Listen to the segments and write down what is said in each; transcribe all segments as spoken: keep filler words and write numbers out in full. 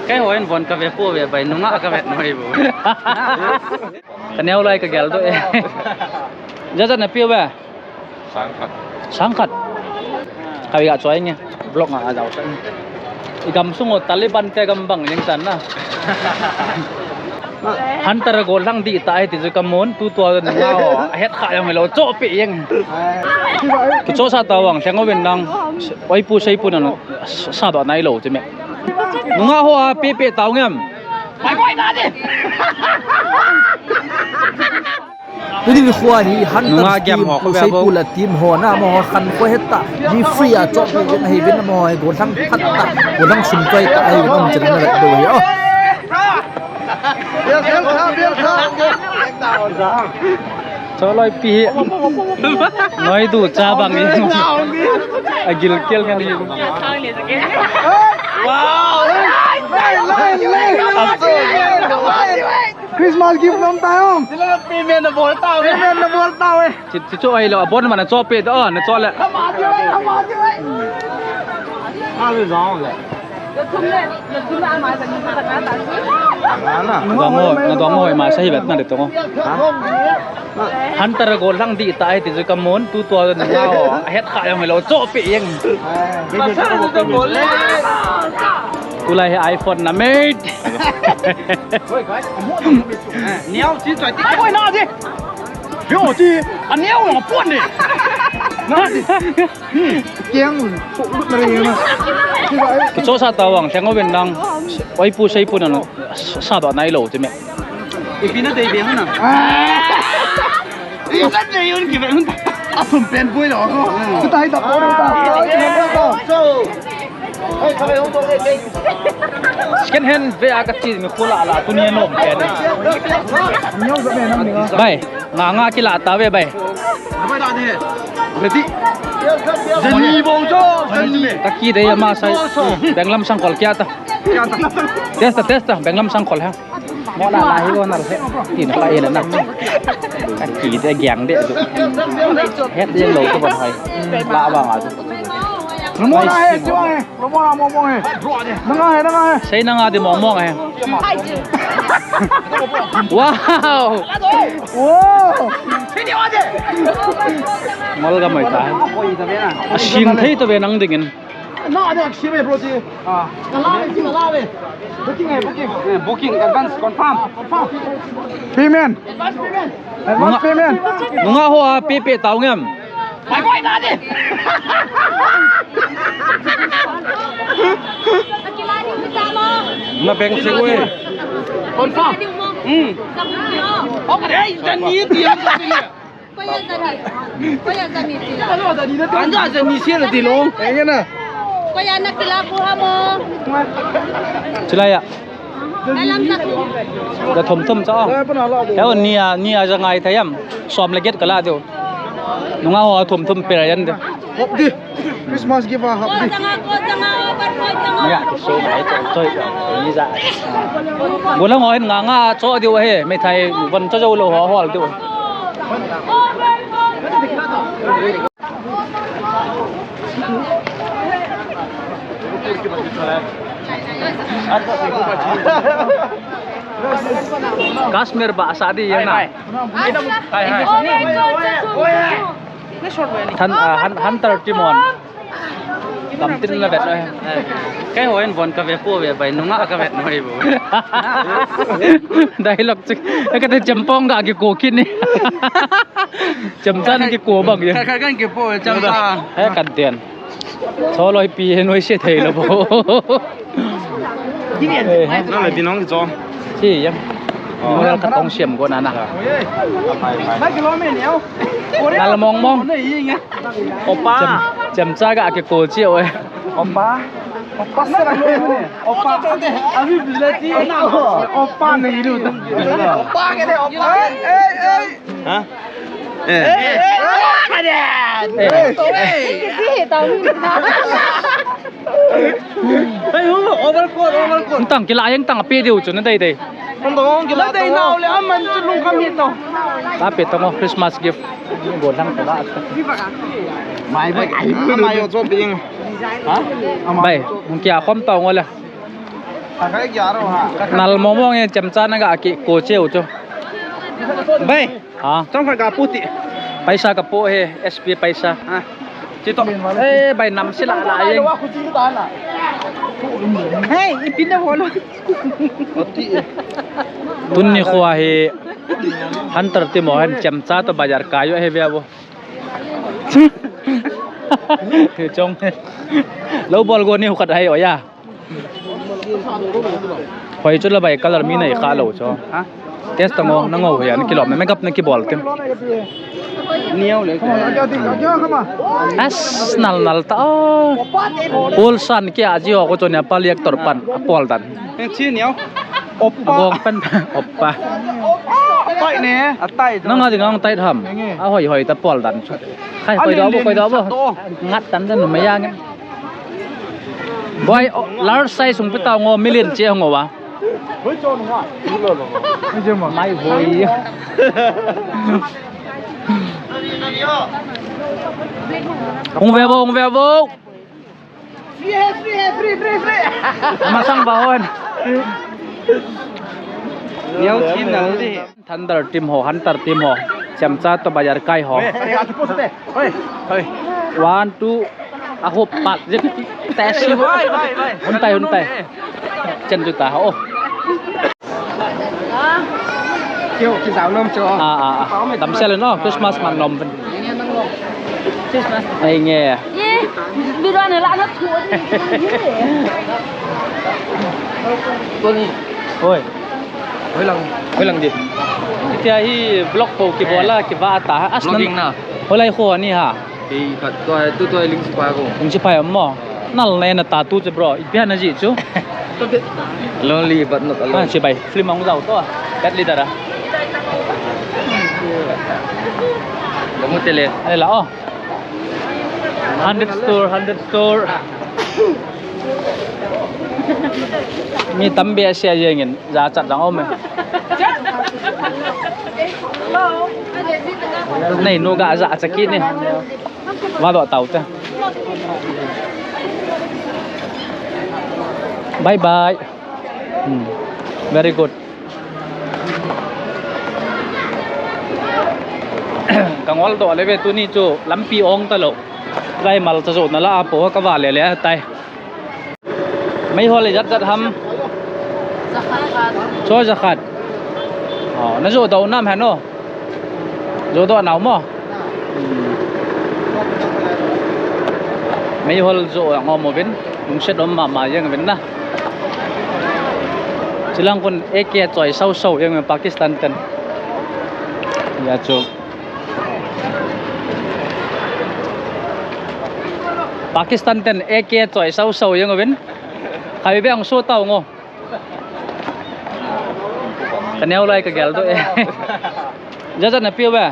Kei hon von ka ve po ve bai, nunga ka vet noi bu. Ka neo lai ka gel do e. Jaja na piu ve. Sangkhat. Sangkhat. Ka wi ga choi nge. Vlog nga a jao sa. I gam sungo Taliban te gam bang jeng san na. Hunter gol lang di ta ai ti ju ka mon tu tua nunga ho. A het kha jong lo cho pe jeng. Ki cho sa ta wang theng o vin nang. Oi pu sei pu na sa do nai lo ti me. Nunga ho a pe pe tau ngem. Tuni mi khua hi han nunga ta game team ho ko pu be sei bo. Pu la team ho na mo khan ko heta. Ji free a chop ni na hi vin mo hi go thang phat ta. Go thang sum choi ta hi vin om chen na do hi. Oh. Choloi pi hi. Noi du cha bang hi. A gil kel ngan hi. Wow. Christmas gift nom ta hom. Payment na bol ta ve. Payment na bol ta ve. Chi, chi chu ai lo, abon mana cho pe da, na cho le. Dong ho, na dong ho, ma sa hi vet na de tong. Hunter gol lang di ta ai ti ju ka mon, tu tua na ho, het kha jong lo, cho pe jeng. Tulai hi iPhone na mate. Niau chi choi ti. Oi na di. Yo chi. A niau na pon ni. Na di. Kiang. Ki cho sa ta wang theng o vin nang. Oi pu sei pu na no. Sa do nai lo ti me. Ipi na dei be huna. Ipi na dei un ki be hun. A thum pen pui lo ko. Ku tai ta ko ta. So. Second hand ve a ka chi mi khula la tu ni nom pen. Bai, nga nga ki la ta ve bai. Ready. Jani bo jo, jani. Ka ki dei ma sai. Benglam sang kol kya ta. Test ta, test ta, benglam sang kol ha. Mo la la hi ko na he. Tin pa e na na. Ka ki de gyang de. Het de lo ko ba hai. La ba nga. Mo na he, mo he. Mo mo mo mo he. Na nga he, na nga he. Sei na nga de mo mo he. Wow. Wow. Mal ga mai ta. A sin thei to ve nang dingin. Na, na, si ve, bro, si. Ah. Kala ve, si kala ve. Booking hai, booking. Eh, booking, advance, confirm. Confirm. Payment. Advance payment. Advance payment. Nunga ho a pe pe tau ngem. Bai koi na de. Na beng se we. Confirm. Hmm. Okay, dan ni ti. Koya jani. Koya jani tila. Anja jani sila tilo. Engena. Koya na kila ko hamo. Chilaya. Alam na ko. Da thom thom cha. Heo nia, nia ja ngai thayam. Som le get kala deu. Nunga ho thom thom pe yan de. Hop di. Christmas gift a hap di. Ko janga, ko janga, over ko janga. Ya, so ngai to, to, ni ja. Golang ho hin nga nga cho diu he, me thai von cho jo lo ho hol diu. Kashmir ba sa di ya na. Hai, hai. Than, ah, han, Hunter Timon. Lam tin la vet noi. Kei hon von ka ve po ve bai, nunga ka vet noi bu. Dialogue chik. Ka te chempong ga ki ko kini. Chemchan ki ko bang ye. Ka, ka, kan ki po, chemcha. He kan ten. Choloi pi he noi se thei lo bo. Eh, na le binong cho. Si yang. Oh. Ngal ka tong siam ko na na. Ngal mong mong. Opa. Chem, chemcha ga ki ko chi oi. Opa. Opa sa ra lo ne. Opa. Abi bila ti. Opa ne ilu. Opa ke de opa. Ei, ei. Ha? Eh. Tang kila yang tang pe diu chu na dei dei. Tang kila dei nau le aman chu lung kham hi to. Ta pe tang Christmas gift. Go lang ta la. Mai bai ai mai yo cho ping. Ha? Bai, mun kia khom tang wala. Nal momo nge chemcha na ga ki ko cheu chu. Bai. Ha. Chang khat ga pu ti. Paisa ka po he, S P paisa. Ha. Chi to. Eh, bai nam sila la yeng. Hey, ipin na bolo. Tuni khua hi Hunter team ho hin chemcha to bazar kai u ahi ve bo. Chong. Lou bol go ni hu khat hai o ya. Hoi chu la bai color mi nei kha lou chu. Ha? Test ta ngo, na ngo ya, na kilom, makeup na kibol te. Niau le. As nal nal ta. Pol san ki a ji ho ko chu ne pa liak tor pan, a pol dan. Chi niau. Oppa. Gong pen, oppa. Atai ne. Atai. Nang a ding ang tai tham. Nge. A hoi hoi ta pol dan chu. Khai, koi do bo, koi do bo. Ngat tan dan ma yang. Boy, oh, large size sung pita ngo, million che ngo wa. Mai boy. Hung ve bo, hung ve bo. Free hai, free hai, free, free, free. Masang bahon. Niau chin na di. Thunder team ho, Hunter team ho. Chemcha to bazar kai ho. Hoi, hoi. One, two. A hop pat. Test. Hoi, hoi, hoi. Hun tai, hun tai. Chen chu ta ho. Kio, ki zau nom cho. Ah, ah, ah. Dam sel no, Christmas man nom pen. Christmas. Ai nge. Ye, video ne la na thu. Tony. Hoi. Hoi lang, hoi lang di. Tia hi vlog po ki bola ki va ta. As vlogging na. Hoi lai kho ni ha. Ei, khat tua, tu tua Ling Sipai ko. Ling Sipai mo. Nal na na ta tu che bro. Ipi na ji chu. Lonely but not alone. Ah, Sipai. Film ang zau to. Kat leader ah. Kamu tele. Ale la oh. Hundred store, hundred store. Mi tam behseh jeng in, jachat jang um e. Nei nu ga jachat kit ni. Vado tau te. Bye bye. Hmm. Very good. Ka ngol doh le ve tuni chu lampi ong ta lou. Lai mal cha jo na la a po ka va le le tai. Meihol ijat jat ham. Cho jakhat. Oh, na jo doh nam ha no. Jo doh nau mo. Meihol jo ang om uvin. Lungset om mama jeng uvin na. Chilang kun A K choi sau sau jeng uvin Pakistan ten. Ya chu. Pakistan ten A K choi sau sau jeng uvin. Khai be ang so tau ngo. Ka neo lai ka gel doh e. Jajat na piu be.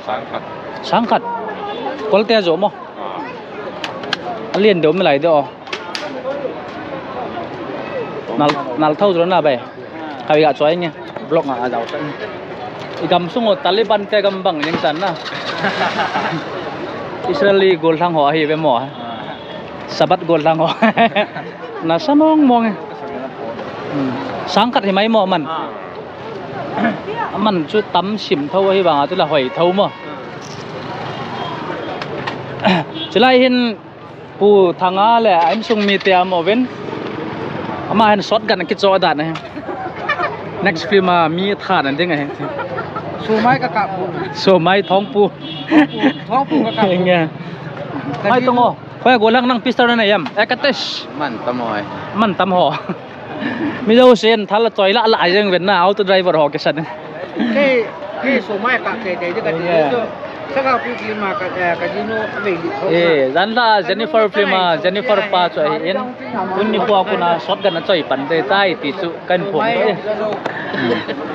Sang khat. Sang khat. Kol te jo mo. Ah. Alien deu mi lai de o. Nal, nal thau jo na bai. Khawi ga choi nge. Block nga a jao sa. I gam sung o Taliban te gam bang jeng san na. Israeli gollhang ho ahi ve mo. Ah. Sabbath gollhang ho. Na sa mong mong e. Hmm. Sang khat hi mai mo man. Ah. Man chu tam sim tho ahi vang a chu la hoi tho mo. Chulai hin Pu Thanga le a insung mite a um uvin. Ama hin shotgun kicho dan ahi. Next film a mi tha na ding ahi. Somai ka kap pu. Somai Thongpu. Thongpu, Thongpu ka kap pu. Nge. Mai tong o. Hoi gollhang nang pistol na em. Eh, ka test. Man tam hoi. Man tam ho. Mi jousen thal a choi la la jeng uvin na auto driver ho kisan. Kei, kei somai ka kei dei ka ti chu. Saka pu film a ka, eh, ka jinu a vei li tho. Eh, jan la Jennifer film a, Jennifer pa chu ahi in. Tuni khua kuna shotgun a choi pan dei tai ti chu kan phong dei.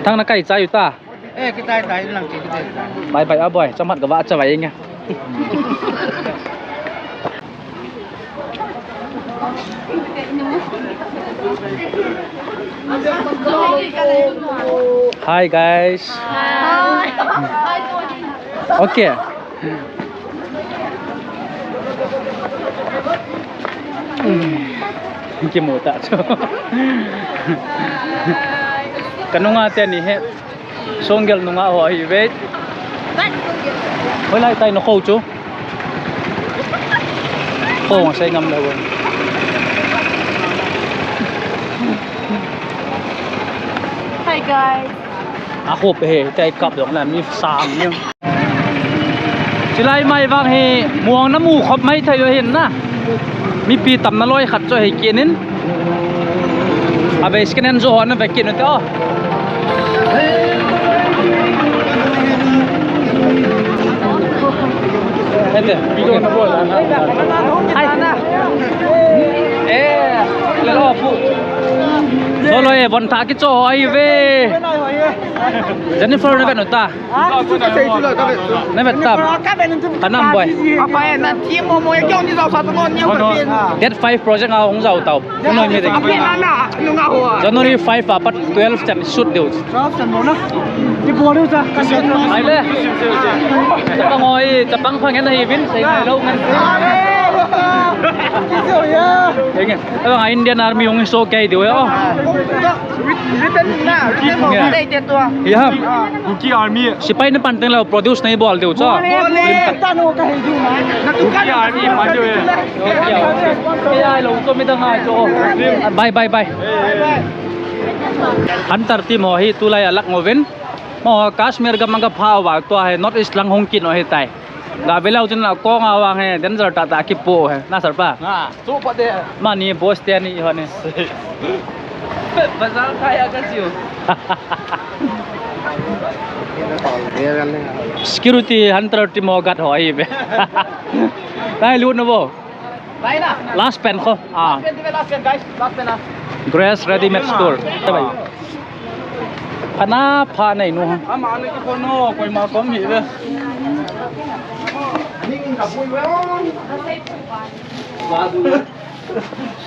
Thang na kai chai u ta. Eh, kitai tai lang ti kitai. Bye bye a boy, chamat ka va cha vai nge. Hi guys. Hi. Okay. Kimu ta chu. Ka nunga teni hi. Songgel nunga ho ahi ve. Hoilai tai nakho chu. Kho ngasei ngam lou. Hi guys. Akho pe he, tai kap dong la mi sang ni. Chulai mai vang hi muang namu khop mai thei u hin na. Mipi tamna loi khat chu hi kinin. Ave skin en jo ho na ve kin te o. Ete. Video na bol. Hai. Eh, le lo pu. Lo lo e bon tha ki cho ho ahi ve. Jennifer na ve nu ta. Na vet tam. Ka nam boi. Apa eh, na team mo mo eh, kyo ni zau sa tu mo ni. Date five project a hung zau tau. Noi mi ding. Apa na na, nunga ho. January five apat twelve chan shoot deu. Twelve chan mo na. Ti bol deu cha. Ai le. Chapang oi, chapang phang en hi vin, sei ngai lo ngan. Ti jo ya. Enge. Abang Indian Army hung so kai deu ya. Written na, written mo. Dei te tua. Ya. Kuki Army. Sipai na pan teng la produce na bol deu cha. Bol le. Film khat. Kuki Army pan deu. Ai lo to mi dang ai cho. Bye bye bye. Hunter team ho hi tulai alak ngovin. Mo Kashmir gam a ga pha uva tua hi North East lang hung kin u hitai. Ga ve leu chun a kong a vang hi danger tah tah kipo hi. Na sir pa. Na, chu pa de. Mani boss te ni ho ni. Bazar khai a ka jiu. Security hunter team ho guard ho ahi ve. Tai lut na bo. Last pen kho. Ah. Last pen, last pen, guys. Last pen, ah. Grace Ready Made Store. Phana pha nei nu. Ama ni ko no, koima kom hi ve.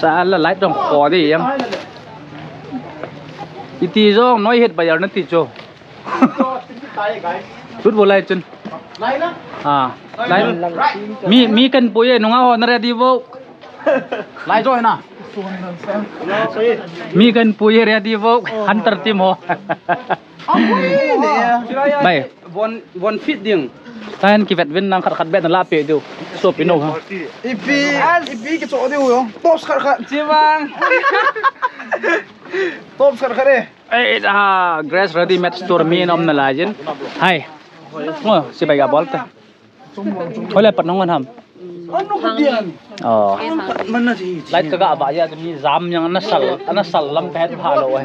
Sala light dong kho di yang. Iti jong noi het bayar na ti cho. Lut vo lai chun. Ah, lai. Mi, mi kan pui e, nunga ho na ready vo. Lai jo na. Mi kan pui e ready vo. Hunter team ho. Bai. Von, von fit ding. Tain kivet vin nang khat khat bet na la pe diu. So pino ha. Ipi, ipi kicho diu yo. Tops khat khat. Chimang. Tops khat khat e. Eh, ah, Grace Ready Made Store mi nom na la jin. Hai. Ngo, si bai ga bol ta. Hoi le pat nong ham. Oh. Light ka ga ba ya ni jam yang na sal, na sal lam pet pha lo eh.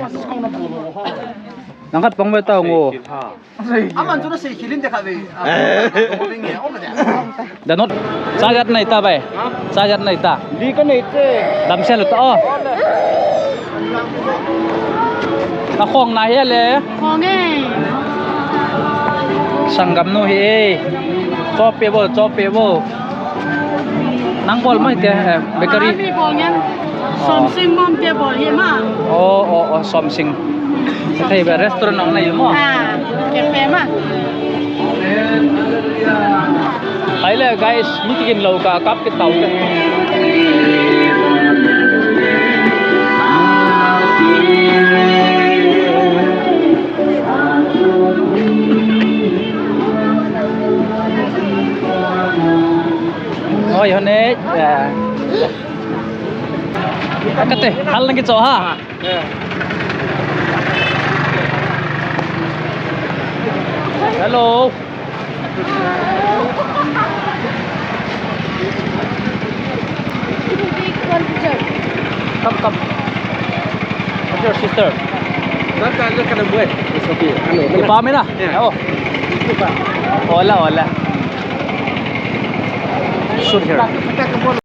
Nang khat pang ve ta ngo. Aman chu na sei khilin te kha ve. Danot. Cha jat nei ta bai. Cha jat nei ta. Li ka nei te. Dam sel ta o. Na khong na he le. Khong e. Sanggam nu hi e. Chope bo, chope bo. Nang bol mai te, eh, bakery. Ami bol ngen. Somsing mom te bol hi ma. Oh, oh, oh, Somsing. Thei ba restaurant nang nei mo. Ah, cafe ma. Hai le guys, mi tigin lo ka kap ke tau ke. Oi, hone. Kate, hal nang kicho ha. Hello. Come, come. What's your sister? That guy look at the way. It's okay. Hello. Ipa mo na? Yeah. Oh. Hola, hola. Shoot here.